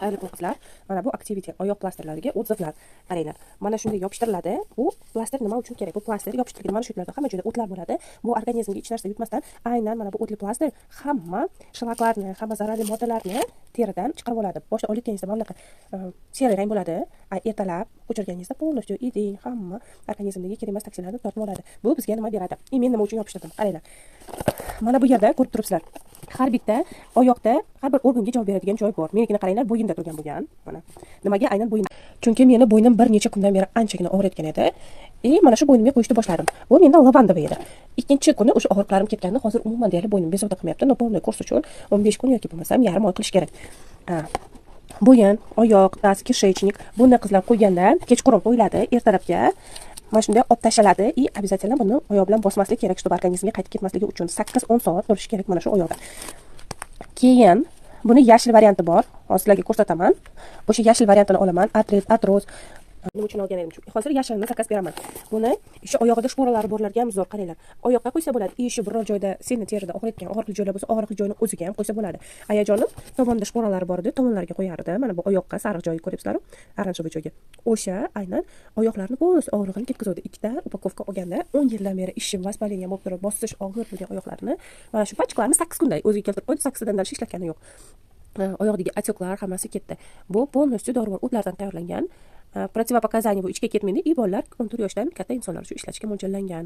Xayrli kun, qizlar. Mana bu Activity oyoq plasterlariga отзыв lar. Qaranglar. Mana shunday yopishtiriladi. Bu plaster nima uchun kerak? Bu plaster yopishtirilgan mana shu yerlarda, hamma joyda o'tlar bo'ladi. Bu organizmga hech narsa yutmasdan, aynan mana bu o'tli plaster hamma shlaklarni, hamma zararli moddalarni teridan chiqarib oladi. Boshda olayotganingizda mana bunaqa серый rang bo'ladi. Ertalab o'chirganingizda полностью hiding, hamma organizmdagi kerak emas toksinlarni tortib oladi. Bu bizga nima beradi? И men nima uchun yopishtirdim? Qaranglar. Mana bu yerda ko'rib turibsizlar. Har bitta oyoqda har bir organga javob beradigan joy bor. Menikini qaranglar, bo'yinda turgan bo'lgan. Mana. Nimaga aynan bo'yin? Chunki meni bo'ynim bir necha kundan beri anchagina og'riyotgan edi. И mana shu bo'ynimga qo'yishni boshladim. Bu menda lavandovый edi. Ikkinchi kuni o'sha og'riqlarim ketganda, hozir umuman deyarli bo'ynim bezovta qilmayapti. Но полный kurs uchun 15 kun yoki bo'lmasam yarim oy qilish kerak. Bo'yin, oyoq, таз, кишечник. Buni qizlar qo'yganda kechqurun qo'yiladi, ertalabga mana shunday olib tashlanadi и обязательно buni oyoq bilan bosmaslik kerak, чтобы organizmga qaytib ketmasligi uchun 8-10 soat turishi kerak mana shu oyoqda. Keyin buni yashil varianti bor. Hozir sizlarga ko'rsataman. O'sha yashil variantini olaman. Artrit, artroz nima uchun olgan edim? Chunki hozir yashilini заказ beraman. Buni еще oyog'ida шпора lari borlarga ham zo'r, qaranglar. Oyoqqa qo'ysa bo'ladi. И еще biror joyda seni terida og'riyotgan og'riqli joylar bo'lsa, og'riqli joyni o'ziga ham qo'ysa bo'ladi. Ayajonim tovonda шпора lari bor edi, tovonlarga qo'yardi. Mana bu oyoqqa sariq joyi ko'ryapsizlar-ku, оранжевый joyga. O'sha aynan oyoqlarni полностью og'rig'ini ketkazadi. Ikkita упаковка olganda 10 yildan beri ishim, воспаление bo'lib turib, bosish og'ir bo'lgan oyoqlarni mana shu pachkalarni 8 kunda o'ziga keltirib qo'ydi, 8 dan дальше ishlatgani yo'q. Oyoqdagi отёк lar hammasi ketdi. Bu полностью dorivor o'tlardan tayyorlangan. Противопоказание: bu ichga ketmaydi и bolalar, 14 yoshdan katta insonlar uchun ishlatishga mo'ljallangan.